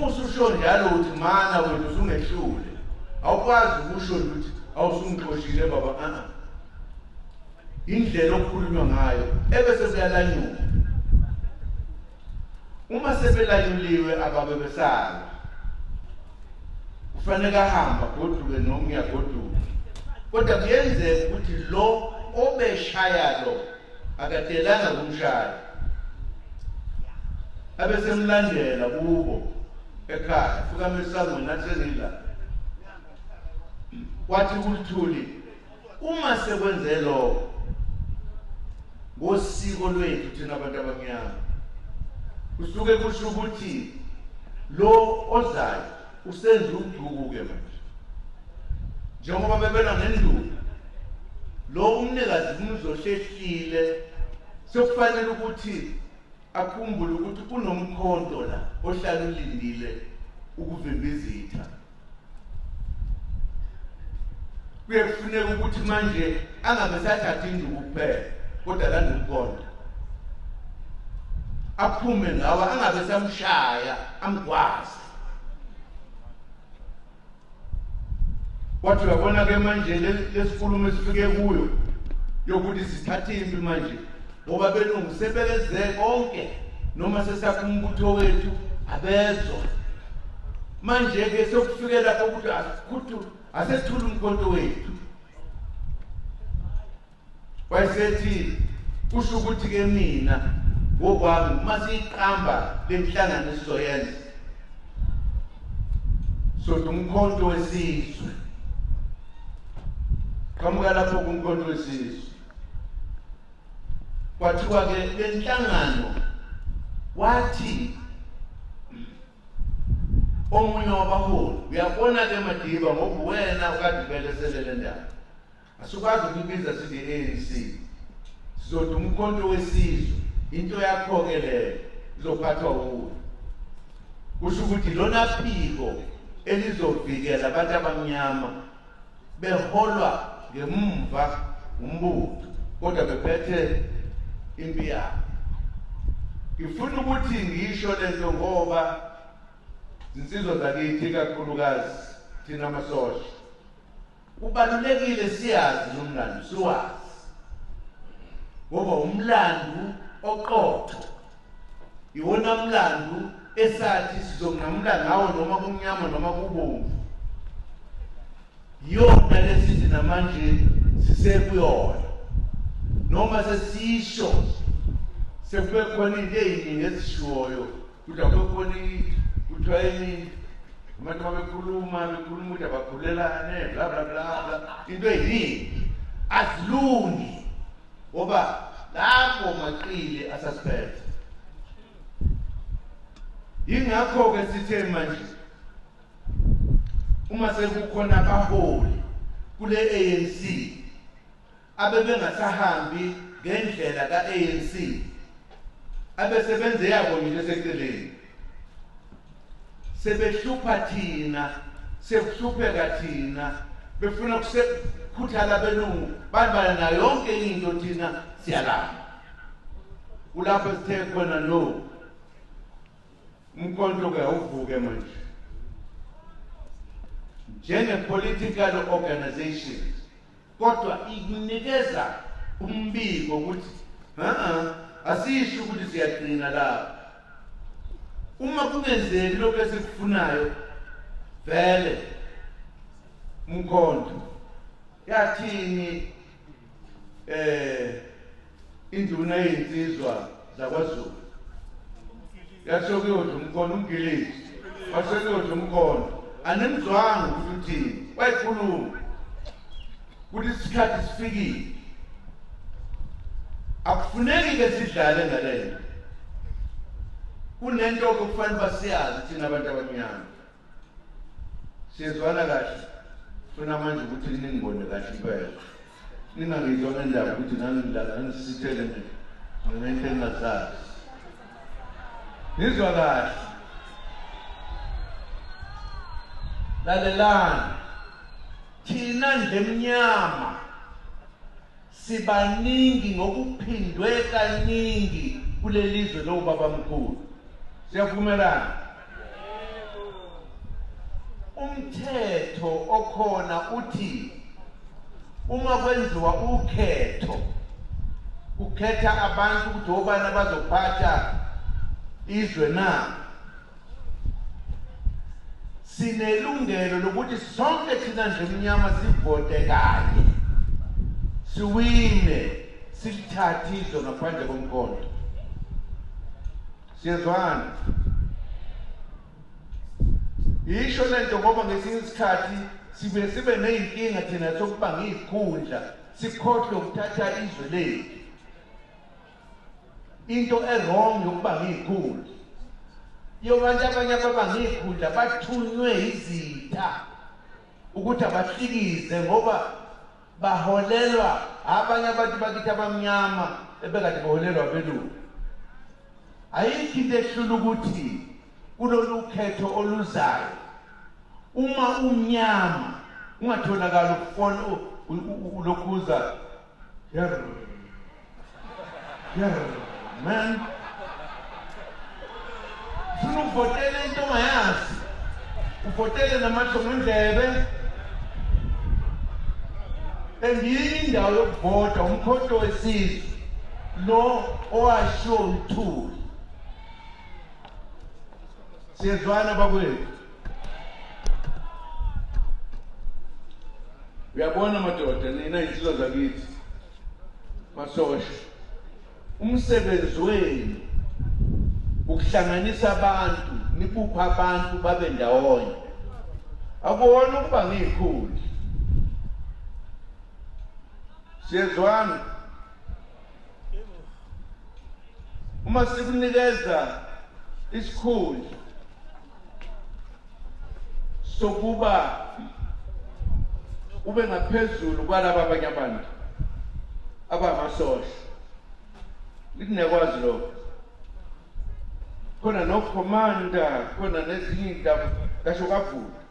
Uma ususho njalo uthi mana wena usungehlule, awukwazi ukusho ukuthi awusungixoshile baba. Indlela okukhulunywa ngayo ebese kuyalanyulwa. Uma sebelanyuliwe ababe besala, kufanele ahamba goduke noma uyagoduka, kodwa kuyenzeka ukuthi lo obeshaya lo akadelanga kumshaya, abesemlandela kubo ekhaya, fika mesangweni athengila. Wathi kuLuthuli, uma sekwenze lokho ngosiko lwethu thina abantu abamnyama, kusuke kusho ukuthi lo ozayo usenza uduku-ke manje, njengoba bebelwa ngenduku, lo umnikazi umzohlehlile, sekufanele ukuthi akhumbule ukuthi kunomkhonto la ohlala ulindile ukuvimba izitha. Kuye kufuneka ukuthi manje angabe sathatha induku kuphela, kodwa landa umkhonto aphume ngawo, angabe samshaya amgwaze. Wathi uyabona ke manje lesikhulumo esifike kuyo yokuthi sithathe impi manje, ngoba belungu sebeleze konke, noma sesakha umbutho wethu abezwa. Manje ke sokufike lapho ukuthi asikhuthu asethule umkhonto wethu. Wayesethi kusho ukuthi ke mina ngokwami uma siyiqamba lenhlangano esizoyenza, sothi umkhonto wesizwe. Qhamuka lapho kumkhonto wesizwe. Kwathiwa ke lenhlangano, wathi omunye wabaholi, uyabona ke Madiba, ngoba wena ukade ubelesele le ndaba, asikwazi ukubiza sithi ANC, sizothi umkhonto wesizwe, into yakho ke leyo izophathwa wuwe. Kusho ukuthi lona phiko elizovikela abantu abamnyama beholwa ngemumva umbutho, kodwa bephethe impi yabo. Ngifuna ukuthi ngisho lento ngoba zinsizwa zakithi, kakhulukazi thina amasosha, kubalulekile siyazi lo mlando, siwazi, ngoba umlando oqotho iwona mlando esathi sizonqamula ngawo noma kumnyama noma kubomvu. Yona lesithi namanje sisekuyona, noma sesisho sekube khona into eyiningi ezishiwoyo, ukuthi akukhona kuthiwa yini abantu babekhuluma bekhuluma ukuthi abakhulelane bla bla bla bla, into eyiningi azilungi, ngoba lapho maqile asasiphethe. Yingakho-ke sithe manje uma sekukhona abaholi kule ANC abebengasahambi ngendlela ka-ANC, abesebenze yabo nje eseceleni, sebehlupha thina, sekuhlupheka thina, befuna kusekhuthala abelungu banibala nayo yonke into, thina siyalamba. Kulapho sithe khona no umkhonto ke awuvuke manje njenge-political organization, kodwa ikunikeza umbiko ukuthi asisho ukuthi siyaqina lapha. Uma kungenzeki lokho esikufunayo, vele umkhonto. Yathini induna yezinsizwa zakwaZulu? Yasho kuyodla umkhonto umgilisi, washo kuyodla umkhonto. Animzwanga ukuthi uthini, wayikhuluma ukuthi isikhathi sifikile. Akufuneki ke sidlale ngalento. Kunento okufanele basiyazi thina abantu abamnyama. Siyezwana kahle, funa manje ukuthi ningibone kahle impela, ningangizwa ngendaba ukuthi nangidlala ngisithele ngento engingazazi. Nizwa kahle, lalelani. Thina ndlemnyama sibaningi ngokuphindwe kaningi kulelizwe lobabamkhulu. Siyavumelana? Umthetho okhona uthi uma kwenziwa ukhetho, ukhetha abantu ukuthi obani abazophatha izwe na, sinelungelo lokuthi sonke thina nje mnyama sivote kanye, siwine, silithathe izwe ngaphandle komkhonto. Siyezwana? Yisho lento ngoba ngesinye isikhathi sibe ney'nkinga thina sokuba ngiyikhundla, sikhohlwe ukuthatha izwe lethu. Into e-wrong yokuba ngiyikhundla. Yobantu abanye ababa ngiyikhundla bathunywe izitha ukuthi abahlikize ngoba baholelwa abanye abantu bakithi abamnyama ebekade beholelwa abelungu. Ayikho into ehlula ukuthi kulolu khetho oluzayo uma umnyama ungatholakali ukufona ulokhuza yer yer man, ufuna uvotele into ongayazi, uvotele namahlongondlebe. Engiyi indawo yokuvota umkhonto wesizwe lo owashiwo uThuli. Siyezwana bakwethu? Uyabona madoda, nina insizwa zakithi masosha, umsebenzi wenu ukuhlanganisa abantu, nibupha abantu babe ndawonye. Akuwona ukuba ngiyikhulu. Siyezwana? Uma sikunikeza isikhundla sokuba ube ngaphezulu kwalaba abanye abantu abamasosha, nginekwazi lokho. Khona nokhomanda, khona nezinye iy'ndaba kasho kavula.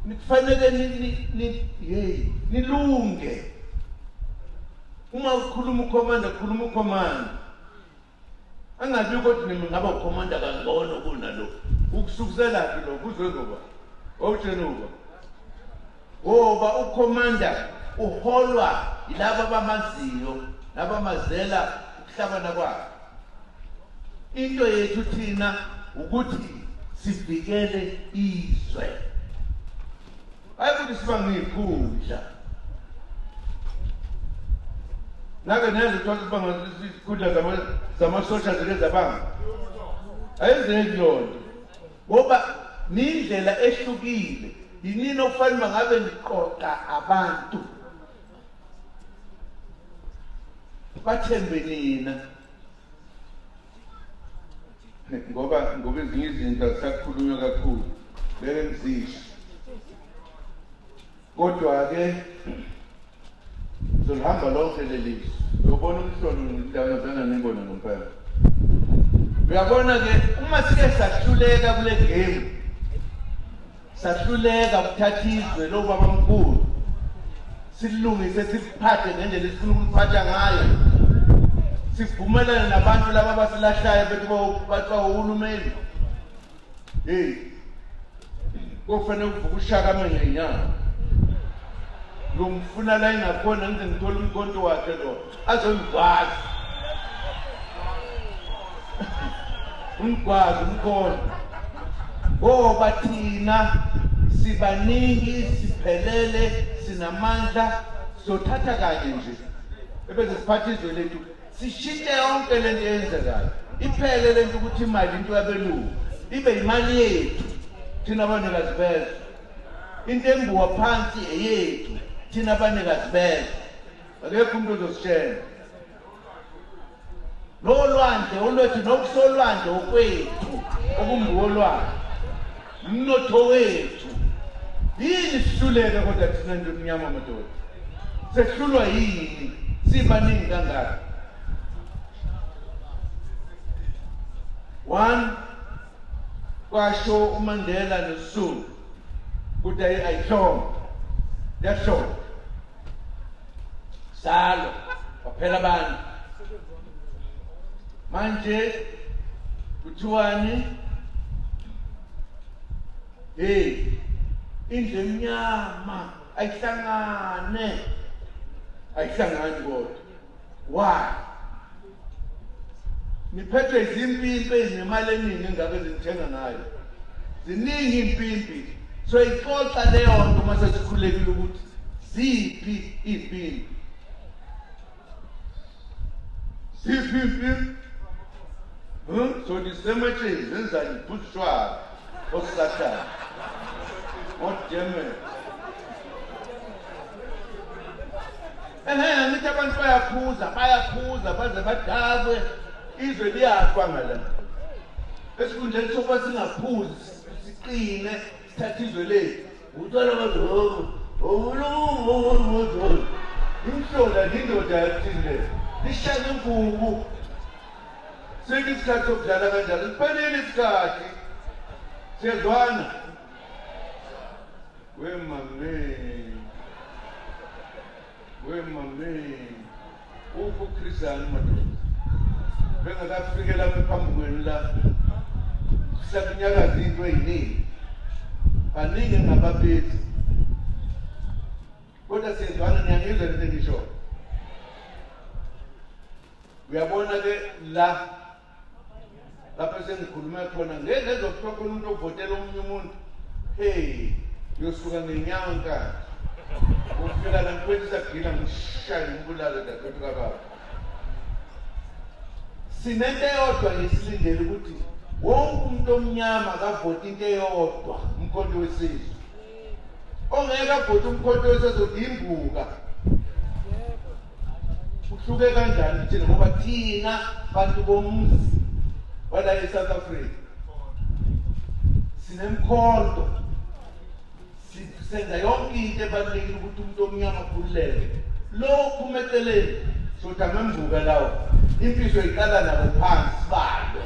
Nikufanele nilunge. Uma ukhuluma ukhomanda, khuluma ukhomanda. Angabi ukuthi nimi ngaba ukhomanda kangcono kunalo. Ukusukuselaphi lo kuzwe ngoba awutshena uba ngoba ukhomanda uholwa yilabo abamaziyo nabamazela ukuhlabana kwakhe. Into yethu thina ukuthi sivikele izwe, hayi ukuthi siba ngiyikhundla. Nake neze kuthiwa siba izikhundla zamasosha zike zabanga, ayenzeki loo nto ngoba nindlela ehlukile. Yinini okufanele ngabe niqoqa abantu bathembe nina, ngoba ezinye izinto azisakhulunywa kakhulu, ngeke ngizisho. Kodwa-ke sizolihamba lonke leli zwe, uyobona umhlolo indawo nibone ngompela. Uyabona-ke uma sike sahluleka kule game, sahluleka ukuthatha izwe lobabamkhulu silungise, siliphathe ngendlela esifuna ukuliphatha ngayo, sivumelane nabantu laba abasilahlayo bethi bawuhulumeni. Hey, kofanele ukuvuka ushaka ngeenyawo. Ngiyomfuna la engakhona ngize ngithole umkhonto wakhe lo azongigwaza, umgwazi umkhonto. Ngoba thina sibaningi, siphelele, sinamandla, sothatha kanye nje ebese siphatha izwe lethu, sishintshe yonke lento eyenzekayo. Iphele lento ukuthi imali into yabelungu, ibe imali yethu thina abanikazi bezwe. Into embuwa phansi eyethu thina abanikazi bezwe, akekho umuntu ozositshela. Nolwandle olwethu nokusolwandle okwethu okumbuwa olwandle, umnotho wethu. Yini sihluleke kodwa thina nto emnyama madoda? Sehlulwa yini sibaningi kangaka? One, kwasho uMandela noSisulu ukuthi ayihloma, yahloma salo waphela abantu. Manje kuthiwani? Hey, Indlu emnyama ayihlangane. Ayihlangani kodwa. Why? Niphethwe izimpimpi ezinemali eningi engaka ezinithenga ngayo. Ziningi impimpi. So ixoxa leyo nto uma sesikhulekile ukuthi ziphi iy'mpimpi. Ziphi iy'mpimpi? So nisematsheni zenzani phuza utshwala osathane. God damn it. Ehe, ngithi abantu bayaphuza, bayaphuza baze badakwe, izwe liyafa ngala. Esikhundleni sokuba singaphuzi, siqine, sithathe izwe lethu. Uthola abantu imhlola indoda yathini le. Lishaya imvubu. Sike isikhathi sokudlala kanjalo, siphelile isikhathi. Siyezwana. We mame. We mame. Uphi uChris Hani madoda? Bengakafike lapha phambi kwenu la. Kusakunyakaza into eziningi. Baningi ngababizi. Kodwa siyezwana, niyangizwa lento engisho. Uyabona ke la lapho sengikhulume khona ngeke ezokuthiwa khona umuntu ovotela omunye umuntu. Hey, uyosuka ngenyawo nkathi. Ufika la ngikwethisa gila ngishaye ngibulale dadewethu kababa. Sinento eyodwa ngesilindele ukuthi wonke umuntu omnyama akavote into eyodwa, umkhonto wesizwe. Ongeke avote umkhonto wesizwe udimbuka. Uhluke kanjani thina ngoba thina bantu bomuzi wala eSouth Africa sinemkhonto, senza yonke into ebalulekile ukuthi umuntu omnyama akhululeke. Lokhu umeceleni sothi amembuka lawo, impiso iqala nabo phansi sibalwe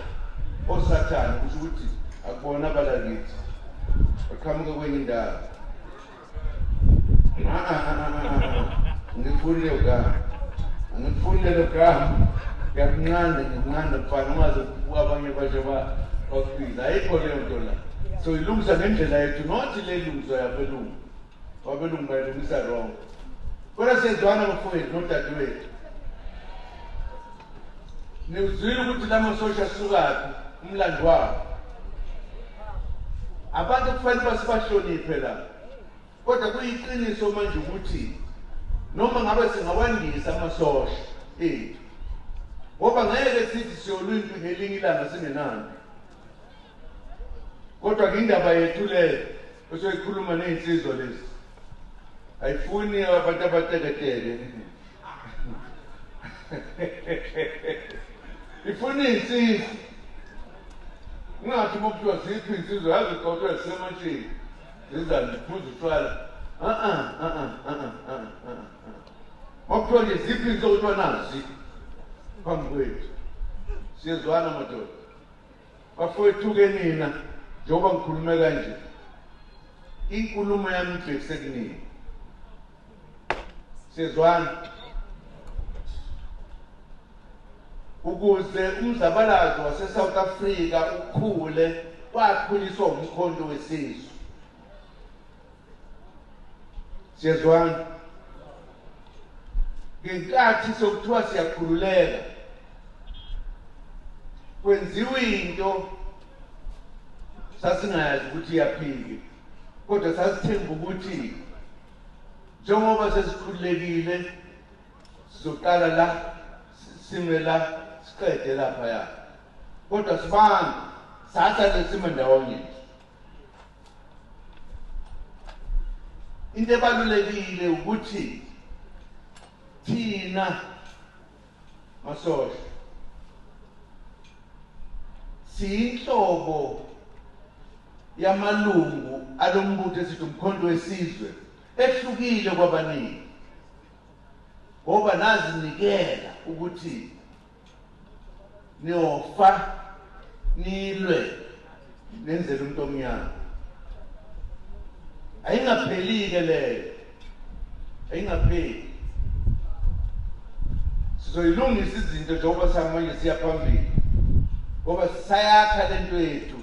osathane, kusho ukuthi akubona abalakithi baqhamuka kwenye indawo. Ngifuni leyo gama, angifuni lelo gama, ngiyakunqanda, ngiyakunqanda mfana, ungaze abanye basho bakubiza, ayikho leyo nto la. So ilungisa ngendlela yethu, not le ilungiswa yabelungu. Abelungu bayilungisa wrong. Kodwa siyezwana bafowethu nodadewethu. Nizwile ukuthi la masosha asukaphi, umlando wabo. Abantu kufanele basibahloniphe la. Kodwa kuyiqiniso manje ukuthi noma ngabe singawandisa amasosha ethu, ngoba ngeke sithi siyolwa impi ngelinye ilanga singenampi. Kodwa indaba yethu leyo osoyikhuluma nezinsizwa lezi ayifuni abantu abateketeke, ifuna iy'nsizwa. Ungathi uma kuthiwa ziphi iy'nsizwa, yazi kuthiwa zisematsheni zizani ziphuza utshwala. Uma kuthiwa nje ziphi iy'nsizwa, kuthiwa nazi phambi kwethu. Siyezwana madoda, bafowethu-ke nina, njengoba ngikhulume kanje, inkulumo yami ibhekise kunina. Siyezwana? Ukuze umzabalazo wase-South Africa ukhule, wakhuliswa umkhonto wesizwe. Siyezwana? Ngenkathi sokuthiwa siyakhululeka, kwenziwa into sasingayazi ukuthi iyaphike, kodwa sasithemba ukuthi njengoba sesikhululekile sizoqala la, sime la, siqede laphaya. Kodwa sibanga sasale sime ndawonye. Into ebalulekile ukuthi thina masosha siyinhlobo yamalungu alombutho esithi umkhonto wesizwe ehlukile kwabaningi, ngoba nazinikela ukuthi niyofa nilwe nenzele umuntu omnyama. Ayingapheli-ke leyo, ayingapheli. Sizoyilungisa izinto njengoba samanje siya phambili, ngoba sisayakha lento yethu.